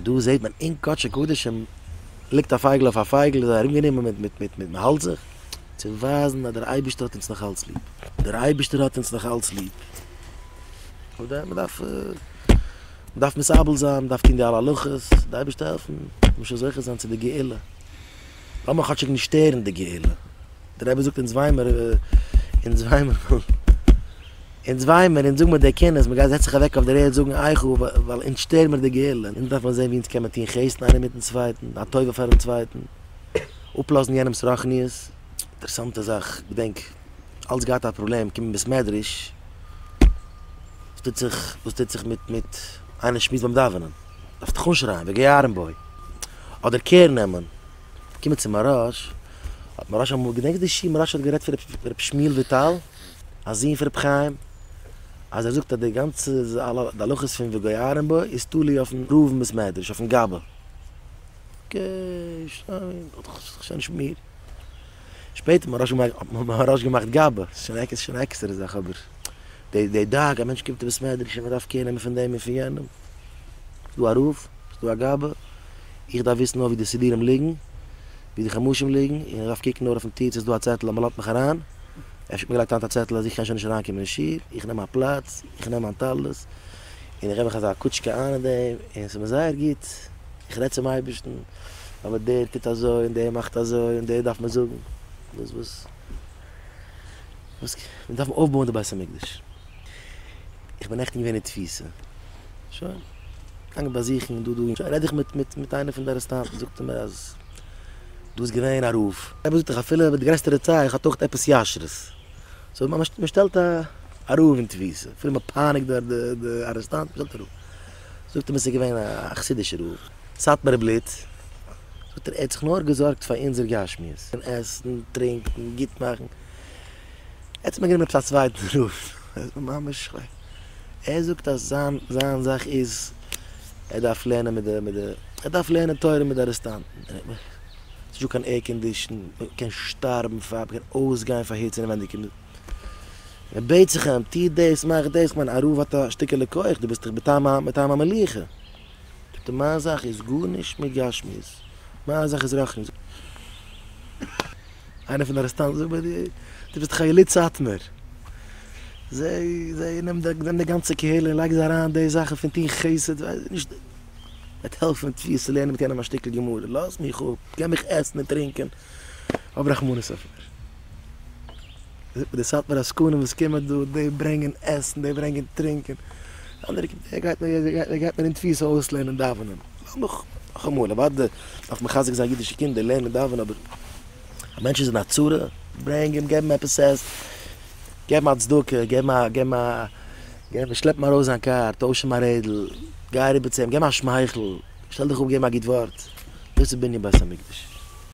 דא זעט מען אין קדשי קדשים ליגט א פייגל אויף א פייגל איז ארומגענומען מיט מיט מיט מיט מ'האלט זיך צו ווייזן אז דער אייבערשטער האט אונז נאך אלץ ליב. דער אייבערשטער האט אונז נאך אלץ ליב. אוודאי מ'דארף מ'דארף מתאבל זיין, מ'דארף טון די אלע הלכות, די אייבערשטער העלפן מ'זאל שוין זוכה זיין צו די גאולה. לאמיר כאטשיג נישט שטערן די גאולה. דער רבי זאגט אונז וויינמער, אונז וויינמער, אונז וויינמער, אונז זאגן מיר די קינות, מ'גייט זעצט זיך אוועק אויף דער ערד זאגן איכה ווייל אונז שטערן מיר די גאולה. אונז דארף מען זען ווי אונז קען מען טון חסד איינער מיטן צווייטן, א טובה פארן צווייטן, אפלאזן יענעמ'ס רוחניות. אינטערעסאנטע זאך, געדענק, אלץ געהאט א פראבלעם, קומען בית מדרש, וואס טוט זיך, וואס טוט זיך מיט מיט איינער שמועסט ביים דאווענען, דארפסט דיך אנשרייען וגוערין בו, אדער קער נעמען, קומען צו מוהרא"ש, האט מוהרא"ש אמאל, געדענקסט די שיעור מוהרא"ש האט גערעדט פון ר' שמואל וויטאל, א זון פון ר' חיים, אז ער זאגט אז די גאנצע די הלכות פון וגוערין בו איז תלוי אויפן רב אין בית מדרש, אויפן גבאי. okay, שוין, שוין נישט מיט מיר. שפעטער האט מוהרא"ש געמאכט גבאי, ס'איז שוין א עקסטערע זאך אבער די די דאגה, א מענטש קומט אין בית מדרש און מען דארף קעיר נעמען פון דעם און פון יענעם, ס'איז דא א רב, ס'איז דא א גבאי, איך דארף וויסן נאר ווי די סידורים ליגן, ווי די חומשים ליגן, און איך דארף קוקן נאר אויפן טיר צו ס'איז דא א צעטל אז מ'לאזט מיך אריין, אפשר האט מען געלייגט היינט א צעטל אז איך קען שוין נישט אריינקומען אין שול, איך נעם א פלאץ, איך נעם מיין טלית, און איך געב מיך אזא קוטשקע איין אין דעם, און ס'איז מיר זייער גוט, איך רעד צום אייבערשטן, אבער דער טוט אזוי און דער מאכט אזוי און דער דארף מען זאגן, וואס וואס וואס, מיר דארפן אויפבויען די בית המקדש. איך בין נעכטן געווען אין תפיסה, שוין, געגאנגען באזוכן דא דא, שוין רעד איך מיט מיט מיט איינער פון די ארעסטאנטן, זאגט ער מיר אז דא איז געווען א רב, רבי זאגט דאך אפילו די גרעסטע רוצח האט אויך עפעס ישרות, so מען שטעלט א רב אין תפיסה, אפילו מען פייניגט דארט די די ארעסטאנטן, מען שטעלט א רב, זאגט ער מיר ס'איז געווען א חסידישע רב, סאטמארע בלוט, זאגט ער ער האט זיך נאר געזארגט פאר אונזער גשמיות, פון עסן, טרינקען, גוט מאכן, יעצט האט מען גענומען עפעס א צווייטן רב, ממש ער זאגט אז זיין זיין זאך איז ער דארף לערנען מיט די מיט די ער דארף לערנען תורה מיט די ארעסטאנטן, ס'נישט דא קיין air condition, מען קען שטארבן פאר, מען קען אויסגיין פאר היץ אינעווענדיג, מען בעט זיך אים טו דאס מאך דאס, כ'מיין א רב האט א שטיקעלע כח, דו ביסט דאך מטעם מטעם המלוכה, זאגט ער מיין זאך איז גארנישט מיט גשמיות, מיין זאך איז רוחניות. איינער פון די ארעסטאנטן זאגט מיר, דו ביסט דאך א יליד סאטמאר, זיי זיי נעם די נעם די גאנצע קהילה און לייג זיי אריין די זאכן פון טון חסד, נישט וועט העלפן אין תפיסה צו לערנען מיט יענעם א שטיקל גמרא, לאז מיך אפ, געב מיך עסן און טרינקען, האב רחמנות אויף מיר. זאגט מיר די סאטמאר עסקנים וואס קומען דא, די ברענגען עסן, די ברענגען טרינקען, די אנדערע קומט, ער גייט מיר ער גייט מיר אין תפיסה אויסלערנען דאווענען, לאז מיך, נאכאמאל, אוודאי דארף מען מחזק זיין אידישע קינדער לערנען דאווענען, אבער א מענטש איז אין א צרה, ברענג אים, געב אים עפעס עסן, געב אים א צדקה, געב אים א, געב אים א, געב אים, שלעפ אים ארויס זיין קאר, טויש אים א רעדל, גיי אריבער צו אים, געב אים א שמייכל, שטעל דיך אפ, געב אים א גוט ווארט, דאס איז בנין בית המקדש.